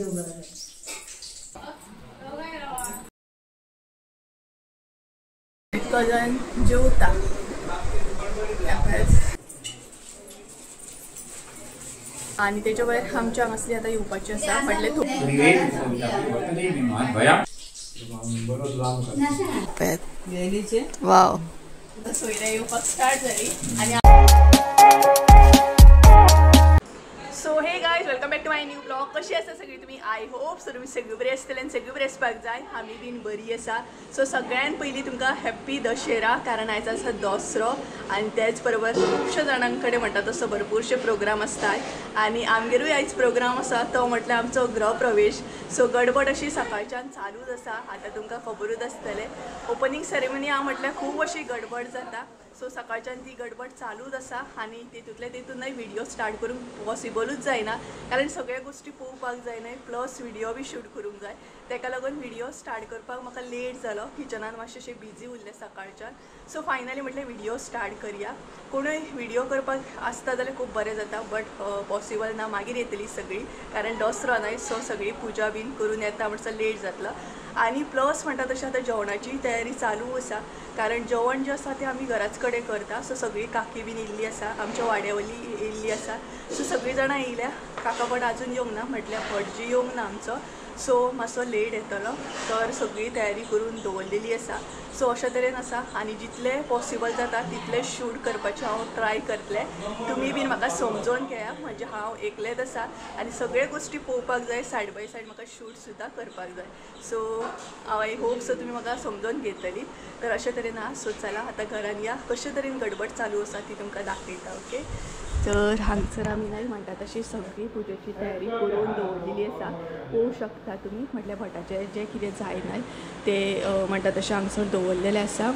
देव बरं. कजन जेवता आणि त्याच्या वयर आमच्या हांगासली आतां येवपाची आसा म्हटलें वाव सोयऱ्या येवपाक स्टार्ट जाली. आनी so hey guys, welcome back to my new blog. कशी आसा सगळी तुमी? I hope so तुमी सगळी बरी आसतली आनी सगळी बरी आसपाक जाय. आमी बीन बरी आसा. सो सगळ्यान पयलीं तुमकां हॅप्पी दशेरा, कारण आयज आसा दसरो आनी तेच बरोबर खुबश्या जाणां कडेन म्हणटा तसो भरपूरशे प्रोग्राम आसतात आनी आमगेरूय आयज प्रोग्राम आसा, तो म्हटल्यार आमचो गृहप्रवेश. सो गडबड अशी सकाळच्यान चालूच आसा. आतां तुमकां खबरूच आसतलें ओपनींग सेरेमनी आहा म्हटल्यार खूब अशी गडबड जाता. सो सकाळच्यान ती गडबड चालूच आसा आनी तितूंतले तितूनय व्हिडिओ स्टार्ट करूंक पॉसिबलूच जायना, कारण सगळ्या गोश्टी पळोवपाक जायना, प्लस व्हिडिओ बी शूट करूंक जाय. ताका लागून व्हिडिओ स्टार्ट करपाक म्हाका लेट जालो. किचनान मातशें बिजी उरलें सकाळच्यान. सो फायनली म्हटलें व्हिडिओ स्टार्ट करया. कोणूय व्हिडिओ करपाक आसता जाल्यार खूब बरें जाता, बट पॉसिबल ना. मागीर येतली सगळी, कारण दसरो न्हय, सो सगळी पुजा बीन करून येता म्हणसर लेट जातलो. आनी प्लस म्हणटा तशें आतां जेवणाची तयारी चालू आसा, कारण जेवण जें आसा तें आमी घराच कडेन करता. सो सगळी काकी बीन येयल्ली आसा, आमच्या वाड्या वयली येयल्ली आसा. सो सगळीं जाणां येयल्या. काका पण आजून येवंक ना, म्हटल्यार भटजी येवंक ना आमचो. सो मातसो लेट येतलो, तर सगळी तयारी करून दवरलेली आसा. सो अशा तरेन आसा आनी जितलें पॉसिबल जाता तितलें शूट करपाचें हांव ट्राय करतलें. तुमी बीन म्हाका समजोन घेया, म्हणजे हांव एकलेंच आसा आनी सगळे गोश्टी पळोवपाक जाय, सायड बाय सायड म्हाका शूट सुद्दां करपाक जाय. सो I hope so तुमी म्हाका समजोन घेतली. तर अशे तरेन आहा. सो चला आतां घरान या, कशे तरेन गडबड चालू आसा ती तुमकां दाखयता. ओके, तर हांगसर आमी न्हय म्हणटा तशी सगळी पुजेची तयारी करून दवरलेली आसा. पळोवंक शकता तुमी, म्हटल्यार भटाचें जें कितें जाय न्हय तें म्हणटा तशें हांगसर दवरलेलें आसा.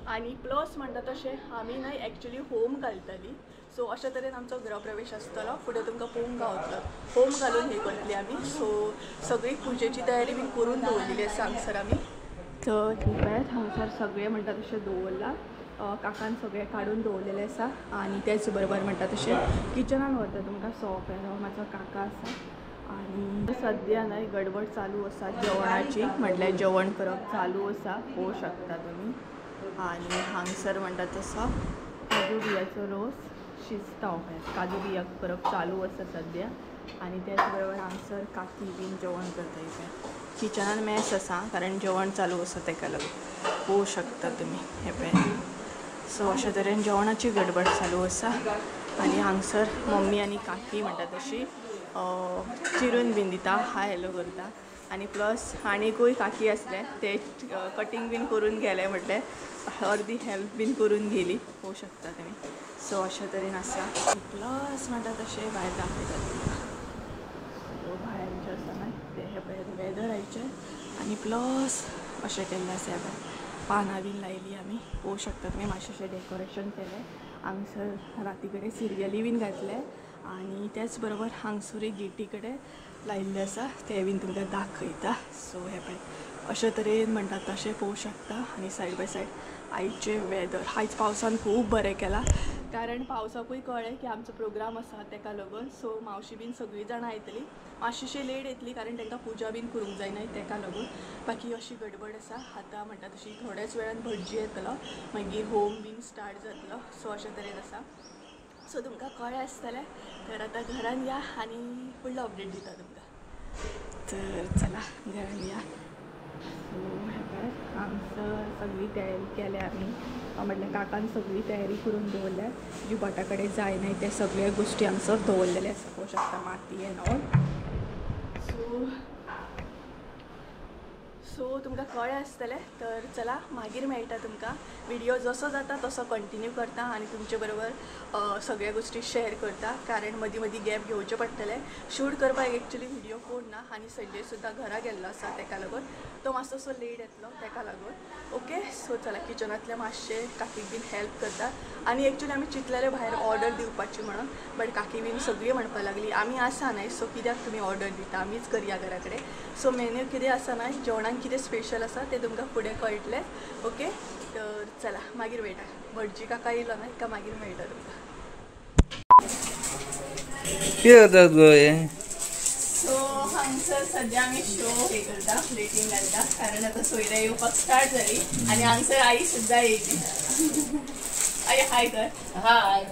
आनी प्लस म्हणटा तशें आमी न्हय एक्चुली होम घालतली. सो अशा तरेन आमचो गृहप्रवेश आसतलो. फुडें तुमकां पळोवंक गावतलो. होम घालून हें करतली आमी. सो सगळी पुजेची तयारी बीन करून दवरलेली आसा हांगसर आमी. तर पळयात हांगसर सगळें म्हणटा तशें दवरलां. काकान सगळें काडून दवरलेलें आसा. आनी तेच बरोबर म्हणटा तशें किचनान व्हरता तुमकां. सो म्हाजो काका आसा आनी सद्या न्हय गडबड चालू आसा जेवणाची, म्हटल्यार जेवण करप चालू आसा, पळोवंक शकता तुमी. आनी हांगसर म्हणटा तसो काजू बियाचो रोस शिजता, काजू बिया करप चालू आसा सद्या. आनी तेच बरोबर हांगसर काकी बीन जेवण करता. इथे किचनान मॅस आसा, कारण जेवण चालू आसा तेका लागून. पळोवंक शकता तुमी हें पळय. सो अशा तरेन जेवणाची गडबड चालू आसा. आनी हांगसर मम्मी आनी काकी म्हणटा तशी चिरून बीन दिता, हाय हॅलो करता. आनी प्लस आनीकूय काकी आसले ते कटींग बीन करून गेले, म्हटलें अर्दी हेल्प बीन करून गेली, पळोवंक शकता तुमी. सो अशा तरेन आसा. प्लस म्हणटा तशें भायर दाखयता तुमकां. सो भायर जें आसा न्हय तें हें पळय वेदर आयचें. आनी प्लस अशें केल्लें आसा, हें पळय पानां बीन लायली आमी, पळोवंक शकता तुमी. मातशें डेकोरेशन केलें हांगसर. राती कडेन सिरियली बीन घातले आनी तेच बरोबर हांगसर एक गेटी कडेन लायिल्लें आसा, तें बीन तुमकां दाखयता. सो हें पळय अशे तरेन म्हणटा तशें पळोवंक शकता. आनी सायड बाय सायड आयचें वेदर, आयज पावसान खूब बरें केलां, कारण पावसाकूय कळ्ळें की आमचो प्रोग्राम आसा तेका लागून. सो मावशी बीन सगळीं जाणां येतली, मातशीशी लेट येतली, कारण तांकां पुजा बीन करूंक जायना तेका लागून. बाकी अशी गडबड आसा. आतां म्हणटा तशी थोड्याच वेळान भटजी येतलो, मागीर होम बीन स्टार्ट जातलो. सो अशे तरेन आसा. सो तुमकां कळ्ळें आसतलें. तर आतां घरान या आनी फुडलो अपडेट दिता तुमकां. तर चला घरान या. सो हें पळय हांगसर सगळी तयारी केल्या आमी, म्हटल्यार काकान सगळी तयारी करून दवरल्या. जी भटा कडेन जाय न्हय ते सगळे गोश्टी हांगसर दवरलेले आसा, पळोवंक शकता, माती एन्ड ऑल. सो सो तुमकां कळ्ळें आसतलें. तर चला मागीर मेळटा तुमकां. व्हिडिओ जसो जाता तसो कंटिन्यू करता आनी तुमचे बरोबर सगळ्या गोश्टी शेअर करता, कारण मदीं मदीं गॅप घेवचें पडटलें. शूट करपाक एक्चुली व्हिडिओ कोण ना आनी संजय सुद्दां घरा गेल्लो आसा, तेका लागून तो मातसो सो लेट येतलो, तेका लागून. ओके, सो चला किचनांतलें मातशें काकीक बीन हेल्प करता. आनी एक्चुली आमी चिंतलेलें भायर ऑर्डर दिवपाची म्हणून, बट काकी बीन सगळीं म्हणपाक लागली आमी आसा न्हय, सो कित्याक तुमी ऑर्डर दिता, आमीच करया घरा कडेन. सो मेन्यू कितें आसा न्हय, जेवणाक कितें स्पेशल आसा तें तुमकां फुडें कळटलें. ओके, तर चला मागीर मेळटा. भटजी काका येयलो न्हय का मागीर मेळटा तुमकां. कितें जाता गो हें? सो हांगसर सद्या आमी शो हे करता, प्लेटींग घालता, कारण आतां सोयऱ्या येवपाक स्टार्ट जाली आनी हांगसर आई सुद्दां येयली. आई हाय कर. हाय.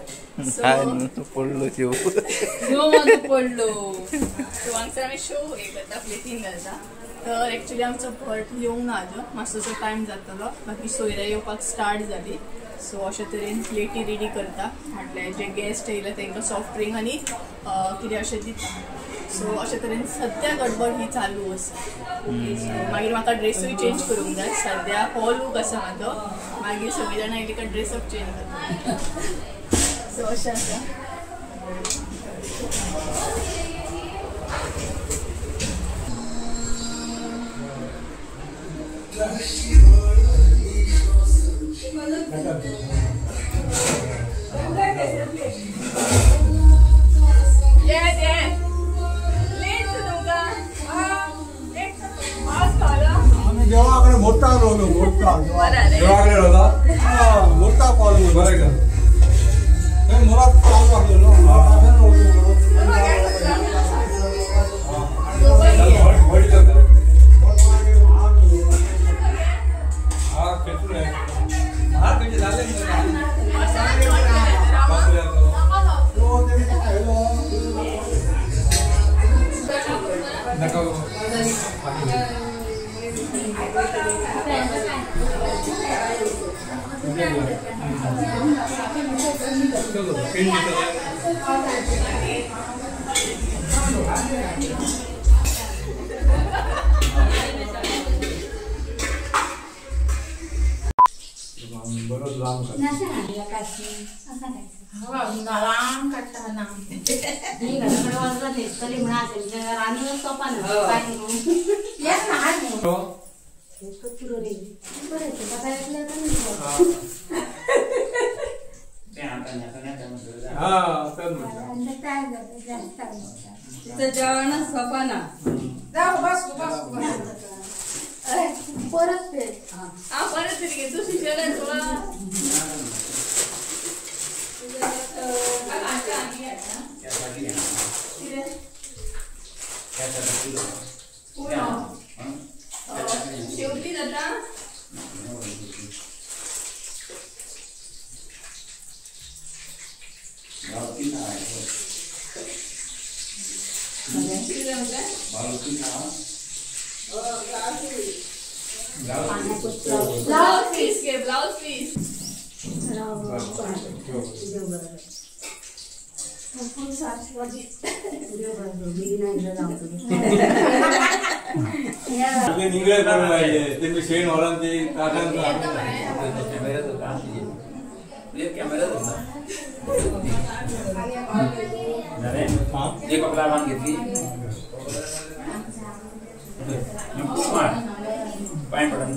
सो पडलो शिव पडलो. सो हांगसर आमी शो हे करता, प्लेटींग घालता. तर एक्चुअली आमचो भट येवंक ना अजून, मातसो टायम जातलो, बाकी सोयऱ्या येवपाक स्टार्ट जाली. सो अशे तरेन प्लेटी रेडी करता, म्हटल्यार जे गेस्ट येयले तांकां सॉफ्ट ड्रिंक आनी कितें अशें दिता. सो अशे तरेन सद्या गडबड ही चालू आसा. मागीर म्हाका ड्रेसूय चेंज करूंक जाय, सद्या हो लूक आसा म्हाजो, मागीर सगळीं जाणां येयली काय ड्रेसअप चेंज करता. सो अशें आसा. देवाकडे मोठा रोलो, मोठा देवाकडे रोला, मोठा पावलो बरं का. मुलात पावलो लागलो. जेवण सोपा ना. परत परत तरी तूं शिक्षण तुला. शेवटी जाता. ब्लाउज पीस घे, ब्लाउज पीस. निगळे करून राहिले ते शेण व्हरून ते पांय पडून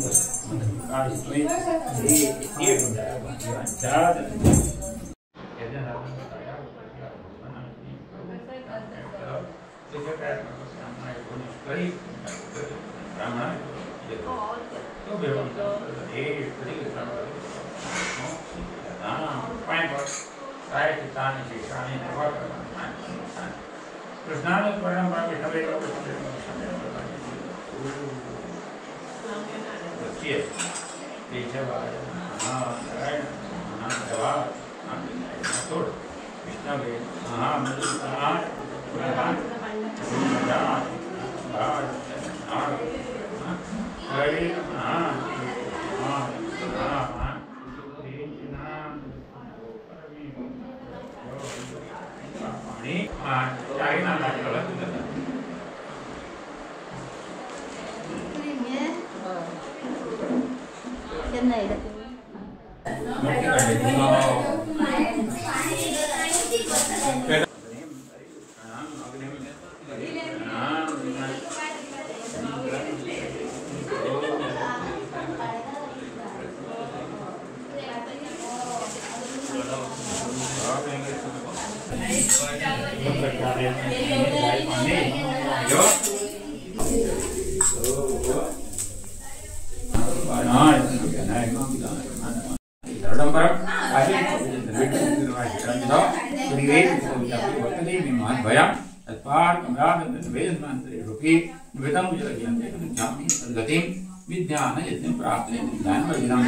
गतिं विज्ञान यज्ञं प्रार्थये ज्ञानवर्धिनं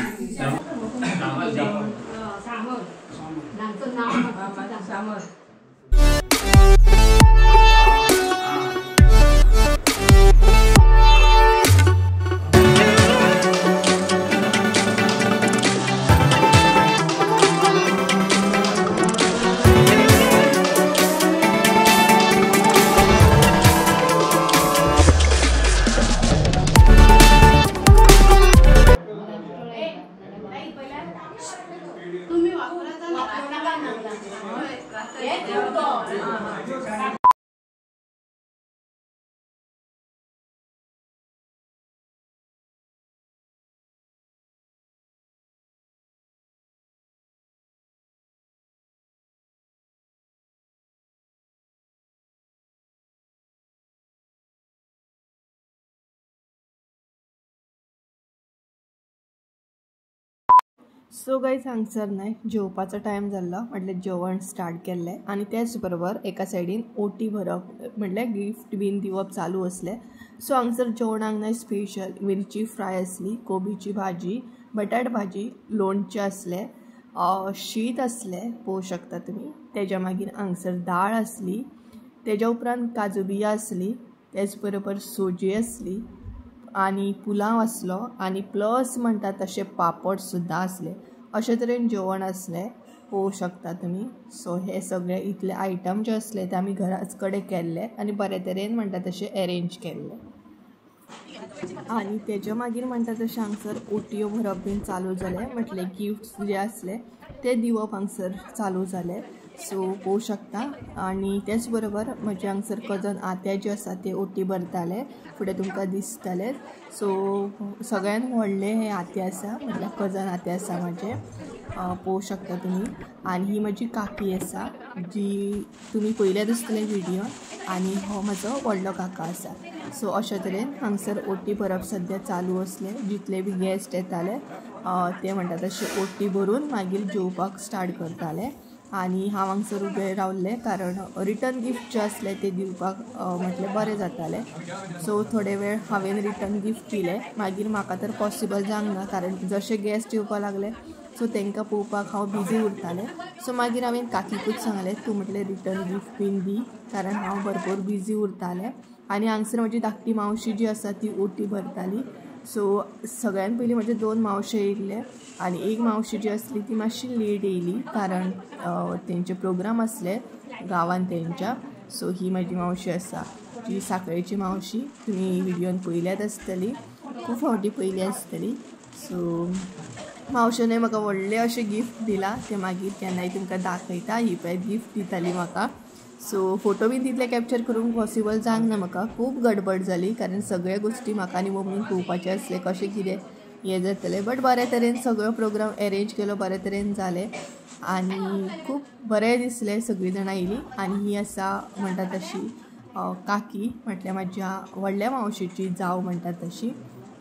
सो गायज हांगसर न्हय जेवपाचो टायम जाल्लो म्हटल्यार जेवण स्टार्ट केल्लें आनी तेच बरोबर एका सायडीन ओटी भरप म्हटल्यार गिफ्ट बीन दिवप चालू आसलें. सो हांगसर जेवणाक न्हय स्पेशल मिरची फ्राय आसली, कोबीची भाजी, बटाट भाजी, लोणचें आसलें, शीत आसलें पळोवंक शकता तुमी. तेज्या मागीर हांगसर दाळ आसली, तेज्या उपरांत काजू बियां आसली, तेच बरोबर सोजी आसली आनी पुलाव आसलो आनी प्लस म्हणटा तशें पापड सुद्दां आसले. अशे तरेन जेवण आसलें पळोवंक शकता तुमी. सो हे सगळे इतले आयटम जे आसले ते आमी घराच कडेन केल्ले आनी बरे तरेन म्हणटा तशें एरेंज केल्ले. आनी तेज्या मागीर म्हणटा तशें हांगसर ओटयो भरप बीन चालू जालें, म्हटलें गिफ्ट्स जे आसले ते दिवप हांगसर चालू जालें. सो पळोवंक शकता. आनी तेच बरोबर म्हजे हांगसर कजन आत्या जे आसा ते ओटी भरताले, फुडें तुमकां दिसतले. सो सगळ्यान व्हडलें हें आत्या आसा, म्हटल्यार कजन आत्या आसा म्हजें, पळोवंक शकता तुमी. आनी ही म्हजी काकी आसा जी तुमी पयल्यात आसतले व्हिडियो, आनी हो म्हजो व्हडलो काका आसा. सो अशे तरेन हांगसर ओटी भरप सद्या चालू आसलें. जितले बी गेस्ट येताले ते म्हणटा तशे ओटी भरून मागीर जेवपाक स्टार्ट करताले. आनी हांव हांगसर उबें रावल्लें कारण रिटर्न गिफ्ट जे आसलें ते दिवपाक म्हटलें बरें जातालें. सो थोडे वेळ हांवें रिटर्न गिफ्ट दिलें. मागीर म्हाका तर पॉसिबल जावंक ना कारण जशे गेस्ट येवपाक लागले सो तांकां पळोवपाक हांव बिजी उरतालें. सो मागीर हांवें काकीकूच सांगलें तूं म्हटलें रिटर्न गिफ्ट बीन दी कारण हांव भरपूर बिजी उरतालें. आनी हांगसर म्हजी धाकटी मावशी जी आसा ती ओटी भरताली. सो सगळ्यान पयलीं म्हजे दोन मावशे येयल्ले आनी एक मावशी जी आसली ती मातशी लेट येयली कारण तेंचे प्रोग्राम आसले गांवान तेंच्या. सो ही म्हजी मावशी आसा जी साखळेची मावशी, तुमी व्हिडियोन पयल्यात आसतली, खूब फावटी पयली आसतली. सो मावशेनूय म्हाका व्हडलें अशें गिफ्ट दिलां तें मागीर केन्नाय तुमकां दाखयता. ही पळय गिफ्ट दिताली म्हाका. सो फोटो बीन तितले कॅप्चर करूंक पॉसिबल जावंक ना म्हाका, खूब गडबड जाली कारण सगळ्या गोश्टी म्हाका आनी मम्मीक पळोवपाचें आसलें कशें कितें हें जातलें. बट बरे तरेन सगळो प्रोग्राम एरेंज केलो, बरे तरेन जालें आनी खूब बरें दिसलें. सगळीं जाणां येयलीं. आनी ही आसा म्हणटा तशी काकी, म्हटल्यार म्हज्या व्हडल्या मावशेची जाव म्हणटा तशी.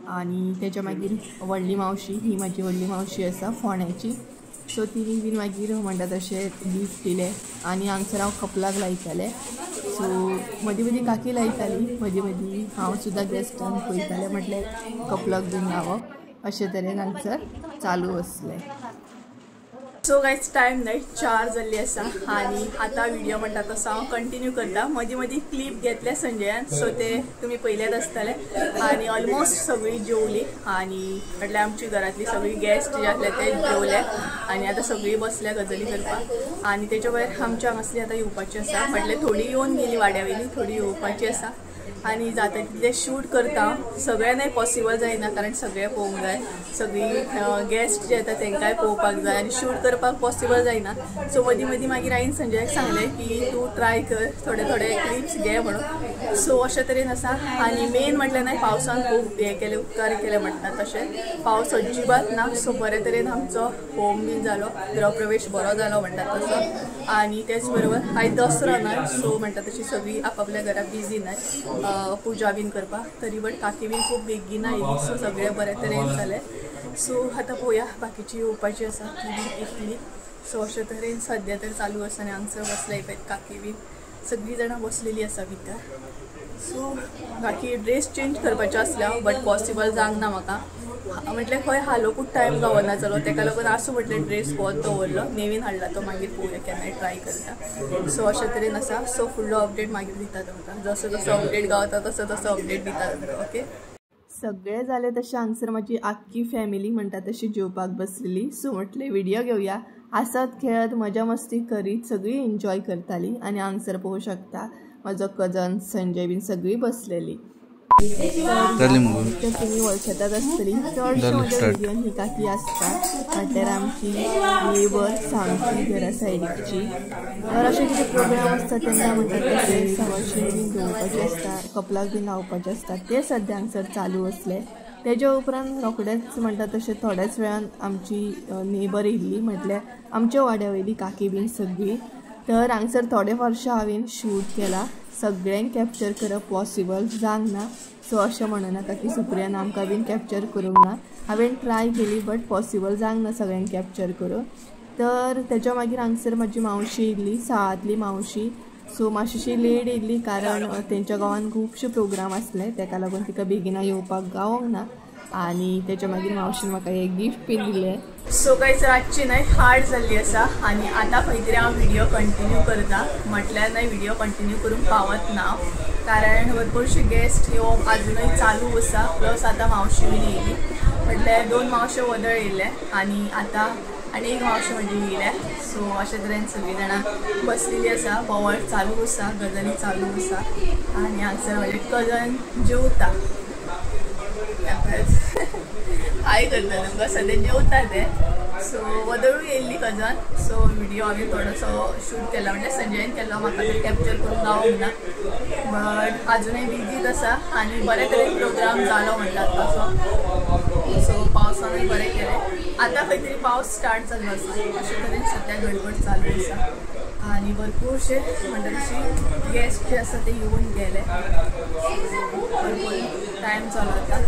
आनी तेच्या मागीर व्हडली मावशी, ही म्हजी व्हडली मावशी आसा फोंड्याची. सो तिणी बीन मागीर म्हणटा तशें गिफ्ट दिलें. आनी हांगसर हांव कपलाक लायतालें. सो मदीं मदीं काकी लायताली, मदीं मदीं हांव सुद्दां गेस्टांक पळयतालें, म्हटल्यार कपलाक बीन लावप अशे तरेन हांगसर चालू आसलें. सो गायज टायम न्हय 4 जाल्ली आसा आनी आतां व्हिडियो म्हणटा तसो हांव कंटिन्यू करता. मदीं मदीं क्लिप घेतले संजयान, सो ते तुमी पयल्यात आसतले. आनी ऑलमोस्ट सगळीं जेवली आनी म्हटल्यार आमची घरांतली सगळीं गेस्ट जे आसले ते जेवले आनी आतां सगळीं बसल्या गजाली करपाक. आनी तेच्या भायर आमच्या हांगासली आतां येवपाची आसा, म्हटल्यार थोडी येवन गेली वाड्या वयली, थोडी येवपाची आसा. आनी जाता तितलें शूट करता, सगळ्यांनाय पॉसिबल जायना कारण सगळें पळोवंक जाय, सगळीं गेस्ट जे येता तांकांय पळोवपाक जाय आनी शूट करपाक पॉसिबल जायना. सो मदीं मदीं मागीर हांवें संजयाक सांगलें की तूं ट्राय कर, थोडे थोडे क्लिप्स घे म्हणून. सो अशे तरेन आसा. आनी मेन म्हटल्यार न्हय पावसान खूब हें केलें, उपकार केले म्हणटा तशें पावस अजिबात ना. सो बरे तरेन आमचो होम बीन जालो, गृहप्रवेश बरो जालो म्हणटा तसो. आनी तेच बरोबर आयज दसरो न्हय, सो म्हणटा तशी सगळीं आपापल्या घरा बिजी न्हय पुजा बीन करपाक, तरी बट काकी बीन खूब बेगीन आयली. सो सगळें बरे तरेन जालें. सो आतां पळोवया बाकीची येवपाची आसा ती बीन येतली. सो अशे तरेन सद्या तर चालू आसा आनी हांगसर बसल्या पळय काकी बीन. सगळीं जाणां बसलेली आसा भितर. सो बाकी ड्रेस चेंज करपाचें आसल्या बट पॉसिबल जावंक ना म्हाका. म्हटल्यार खंय हालोकूच टायम गावना जालो, तेका लागून आसूं म्हटलें ड्रेस पोत दवरलो, नेवीन हाडला तो मागीर पळोवया केन्नाय ट्राय करता. सो अशें तरेन आसा. सो फुडलो अपडेट मागीर दिता तुमकां, जसो जसो अपडेट गावता तसो तसो अपडेट दिता तुमकां. ओके, सगळें जालें तशें हांगसर म्हाजी आख्खी फॅमिली म्हणटा तशी जेवपाक बसलेली. सो म्हटलें व्हिडियो घेवया, आसत खेळत मजा मस्ती करीत सगळीं एन्जॉय करताली. आनी हांगसर पळोवंक शकता म्हजो कजन संजय बीन सगळीं बसलेली. तुमी वळखतात आसतली चडशे म्हज्या व्हिडियोन ही काकी आसता, म्हटल्यार आमची नेबर सामकी घरा सायडीची. तर अशें कितें प्रोग्राम आसता तेन्ना म्हणटात तशें सवाशिणी बीन दवरपाचें आसता, कपलाक बीन लावपाचें आसता, तें सद्या हांगसर चालू आसलें. तेज्या उपरांत रोखडेंच म्हणटा तशें थोड्याच वेळान आमची नेबर येयल्ली, म्हटल्यार आमच्या वाड्या वयली काकी बीन सगळी. तर हांगसर थोडे फारशें हांवें शूट केला, सगळ्यांक कॅप्चर करप पॉसिबल जावंक ना. सो अशें म्हणू नाका की सुप्रियान आमकां बीन कॅप्चर करूंक ना, हांवें ट्राय केली बट पॉसिबल जावंक ना सगळ्यांक कॅप्चर करूंक. तर तेच्या मागीर हांगसर म्हाजी मावशी येयल्ली, साळांतली मावशी. सो मातशी लेट येयल्ली कारण तेंच्या गांवान खुबशे प्रोग्राम आसले, तेका लागून तिका बेगिना येवपाक गावोंक ना. आनी तेच्या मागीर मावशीन म्हाका एक गिफ्ट बीन दिलें. सो गायज रातची न्हय हार्ड जाल्ली आसा आनी आतां खंय तरी हांव व्हिडियो कंटिन्यू करता, म्हटल्यार न्हय व्हिडियो कंटिन्यू करूंक पावत ना कारण भरपूरशे गेस्ट येवप आजुनूय चालू आसा. प्लस आतां मावशी बीन येयली, म्हटल्यार 2 मावश्यो वदळ येयले आनी आतां आनी एक मावशी म्हजी येयल्या. सो अशे तरेन सगळीं जाणां बसलेली आसा, बोवाळ चालू आसा, गजाली चालू आसा. आनी हांगसर म्हजे कजन जेवता, हाय करता तुमकां, सद्या जेवता ते. सो वदळूय येयल्ली कजन. सो व्हिडियो हांवें थोडोसो शूट केला, म्हटल्यार संजयन केलो, म्हाका ते कॅप्चर करूंक गावोंक ना बट आजुनूय बिजीच आसा. आनी बरे तरेन प्रोग्राम जालो म्हणटात तसो. सो पावसानूय बरें केलें, आतां खंय तरी पावस स्टार्ट जाल्लो आसा. अशे तरेन सद्या गडबड चालू आसा आनी भरपूरशे म्हणटा तशी गेस्ट जे आसा ते येवन गेले. भरपूर टायम जालो आतां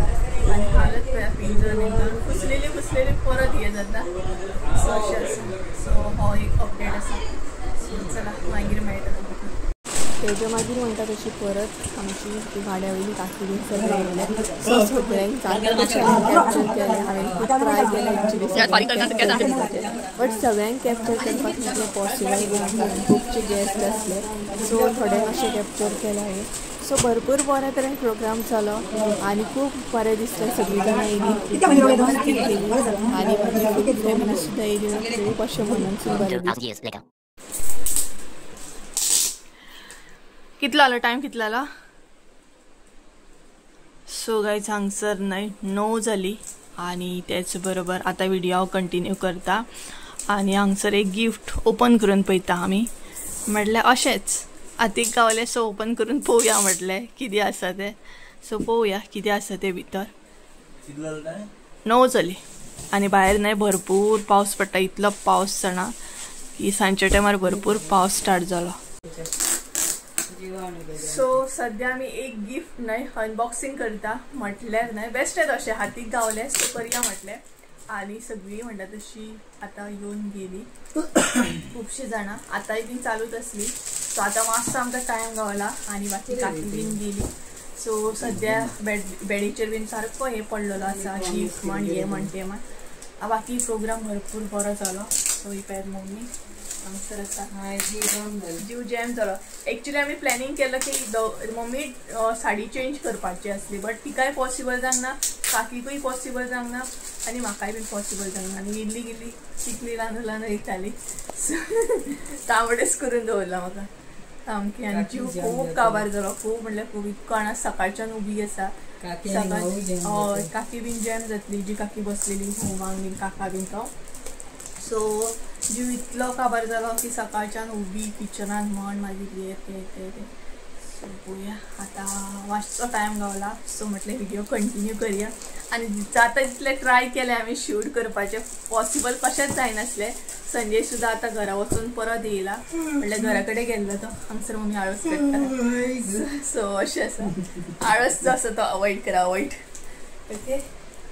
आनी हालत पळया पिंजर बिंजर कुसलेली कुसलेली परत हें जाता. सो अशें आसा. सो हो एक अपडेट आसा. सो चला मागीर मेळटा तुमकां. तेज्या मागीर म्हणटा तशी परत आमची वाड्या वयली काकी बीन सगळें येयले. सो सगळ्यांक जाता तशें कॅप्चर केलें, हांवें खूब ट्राय केलें एक्चुली बट सगळ्यांक कॅप्चर करपाक तितलें पॉसिबल ना, खुबशे गेस्ट आसले. सो थोडे मातशें कॅप्चर केलें हांवें. सो भरपूर बऱ्या तरेन प्रोग्राम जालो आनी खूब बरें दिसलें, सगळीं जाणां येयली, मस्ती केली आनी म्हजी फॅमिली सुद्दां येयली, खूब अशें म्हणून बरें दिसलें. कितलो आलो टायम, कितलो आलो? सो गायज हांगसर न्हय 9 जाली आनी तेच बरोबर आतां व्हिडियो हांव कंटिन्यू करता. आनी हांगसर एक गिफ्ट ओपन करून पळयता आमी, म्हटल्यार अशेंच हातीक गावलें सो ओपन करून पळोवया म्हटलें कितें आसा तें. सो पळोवया कितें आसा तें भितर. 9 जाली आनी भायर न्हय भरपूर पावस पडटा, इतलो पावस जाणा की सांजच्या टायमार भरपूर पावस स्टार्ट जालो. सो सद्या आमी एक गिफ्ट न्हय अनबॉक्सिंग करता, म्हटल्यार न्हय बेश्टें तशें हातीक गावलें सो करया म्हटलें. आनी सगळीं म्हणटा तशी आतां येवन गेली खुबशीं जाणां, आतांय बीन चालूच आसली. सो आतां मातसो आमकां टायम गावला आनी बाकी काकी बीन गेली. सो सद्या बेडीचेर बीन सारको हें पडलेलो आसा, गिफ्ट म्हण हें म्हण तें म्हण. बाकी प्रोग्राम भरपूर बरो जालो. सो ही पळयात मम्मी हांगसर आसा, जीव जॅम जालो. एक्चुली आमी प्लॅनिंग केलो की मम्मी साडी चेंज करपाची आसली बट तिकाय पॉसिबल जावंक ना, काकीकूय पॉसिबल जावंक ना आनी म्हाकाय बीन पॉसिबल जावंक ना. आनी इल्ली गेली तितली ल्हान ल्हान वयताली, तांबडेच करून दवरला म्हाका सामकी. आनी जीव खूब काबार जालो, खूब म्हणल्यार खूब. इतको जाणा सकाळच्यान उबी आसा, हय काकी बीन जॅम जातली, जी काकी बसलेली होमांक बीन काका बीन तो. सो जीव इतलो काबार जालो की सकाळच्यान उबी किचनान म्हण मागीर हे ते ते ते. सो पळोवया आतां मातसो टायम गावला. सो म्हटलें व्हिडियो कंटिन्यू करया. आनी जाता तितलें ट्राय केलें आमी शूट करपाचें, पॉसिबल कशेंच जायनासलें. संजय सुद्दां आतां घरा वचून परत येयला, म्हटल्यार घरा कडेन गेल्लो तो. हांगसर मम्मी आळस काडटा. सो अशें आसा, आळस जो आसा तो अवॉयड करा, अवॉयड. ओके,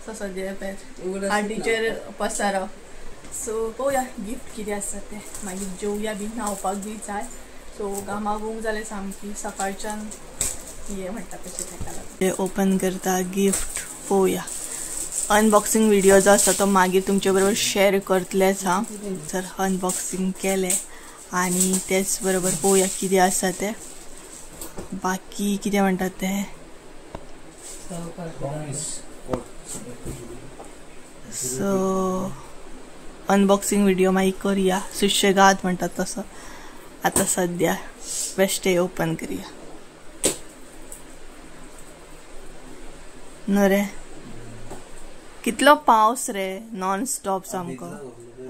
सो सद्या पळयात हाटीचेर पसारो. सो पळोवया गिफ्ट कितें आसा तें, मागीर जेवया बी, न्हांवपाक बी जाय. सो घामाघूम जालें सामकी सकाळच्यान हे म्हणटा तशें ताका लागून. ओपन करता गिफ्ट पळोवया. अनबॉक्सिंग व्हिडिओ जो आसा तो मागीर तुमचे बरोबर शेअर करतलेच हांव. तर अनबॉक्सिंग केलें आनी तेच बरोबर पळोवया कितें आसा तें. बाकी कितें म्हणटात तें सो अनबॉक्सिंग व्हिडिओ मागीर करूया सुशेगाद म्हणटात तसो. आतां सद्या बेश्टे ओपन करूया न्हू रे. कितलो पावस रे नॉन स्टॉप सामको.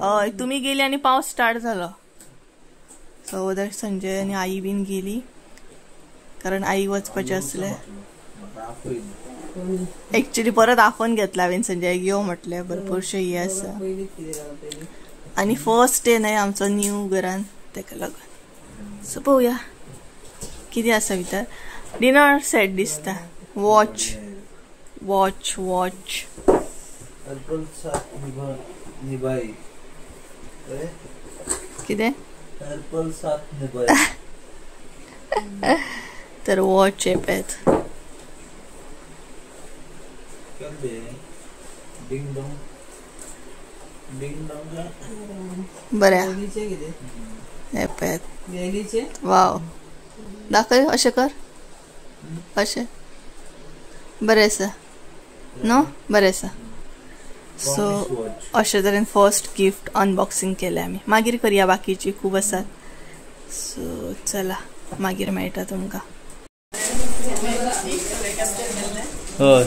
हय तुमी गेली आनी पावस स्टार्ट जालो. सो वदर संजय आनी आई बीन गेली कारण आई वचपाचें आसलें. एक्चुअली परत आफोवन घेतला हांवें संजय यो म्हटलें भरपूरशें हें आसा आनी फर्स्ट डे न्हय आमचो न्यू घरान ताका लागून. सो पळोवया कितें आसा भितर. डिनर सेट दिसता. वॉच वॉच वॉच कितें तर वॉच येत. बरें वाव दाखय अशें कर अशें बरें आसा न्हू बरें आसा. सो अशे तरेन फर्स्ट गिफ्ट अनबॉक्सिंग केलें आमी. मागीर करया बाकीची खूब आसात. सो चला मागीर मेळटा तुमकां. हय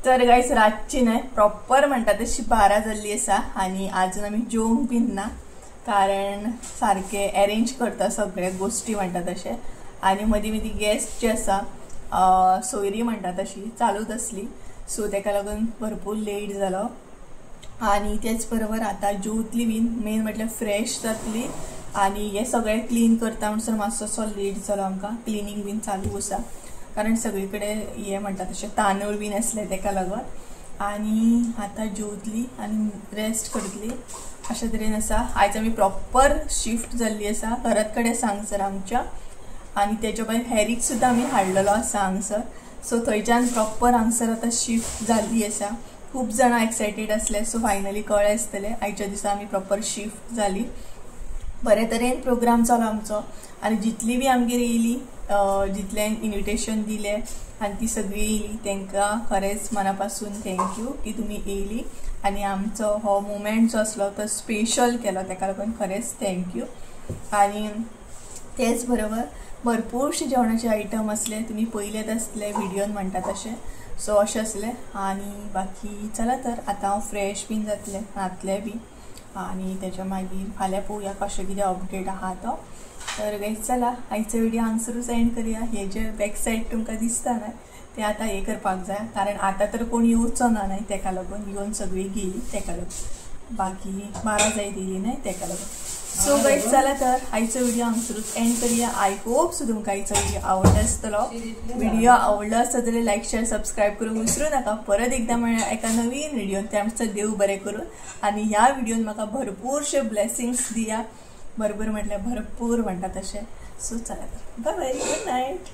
तर गायस रातची न्हय प्रॉपर म्हणटा तशी 12 जाल्ली आसा आनी आजून आमी जेवंक बीन ना कारण सारकें अरेंज करता सगळे गोश्टी म्हणटा तशें. आनी मदीं मदीं गॅस्ट जे आसा सोयरी म्हणटा तशी चालूच आसली. सो ताका लागून भरपूर लेट जालो. आनी तेच बरोबर आतां जेवतली बीन मेन म्हटल्यार फ्रेश जातली आनी हें सगळें क्लीन करता म्हणसर मातसो लेट जालो आमकां. क्लिनींग बीन चालू आसा कारण सगळी कडेन हें म्हणटा तशें तांदूळ बीन आसले ताका लागून. आनी आतां जेवतली आनी रेस्ट करतली अशे तरेन आसा. आयज आमी प्रॉपर शिफ्ट जाल्ली आसा घरात कडेन आसा हांगसर आमच्या. आनी तेच्या भायर हॅरीक सुद्दां आमी हाडलेलो आसा हांगसर. सो थंयच्यान प्रॉपर हांगसर आतां शिफ्ट जाल्ली आसा. खूब जाणां एक्सायटेड आसले. सो फायनली कळ्ळें आसतलें आयच्या दिसा आमी प्रॉपर शिफ्ट जाली. बरे तरेन प्रोग्राम जालो आमचो आनी जितली बी आमगेर येयली जितलें इन्विटेशन दिलें आनी ती सगळी येयली तांकां खरेंच मना पासून thank you की तुमी येयली आनी आमचो हो मुमेंट जो आसलो तो स्पेशल केलो ताका लागून खरेंच thank you. आनी तेच बरोबर भरपूरशे जेवणाचे आयटम आसले तुमी पयलेच आसले व्हिडियोन म्हणटा तशें. सो अशें आसलें. आनी बाकी चला तर आतां हांव फ्रेश बीन जातलें न्हातलें बी आनी तेच्या मागीर फाल्यां पळोवया कशें कितें अपडेट आहा तो. तर गायज चला आयचो व्हिडिओ हांगसरूच एंड करूया. हे जे बॅक सायड तुमकां दिसता न्हय ते आतां हें करपाक जाय कारण आतां तर कोण येवचो ना न्हय ताका लागून येवन सगळीं गेली ताका लागून बाकी 12 जायत येयली न्हय ताका लागून. सो गायज चला तर आयचो व्हिडिओ हांगसरूच एंड करूया. I hope so तुमकां आयचो व्हिडिओ आवडलो आसतलो. व्हिडिओ आवडलो आसत जाल्यार लायक शेअर सबस्क्रायब करूंक विसरूं नाका. परत एकदां म्हळ्यार एका नवीन व्हिडियोन ते आमचो देव बरें करून आनी ह्या व्हिडियोन म्हाका भरपूरशे ब्लेसिंग्स दिया. भरपूर म्हटल्यार भरपूर म्हणटा तशें. सो चला तर बाय बाय गुड नायट.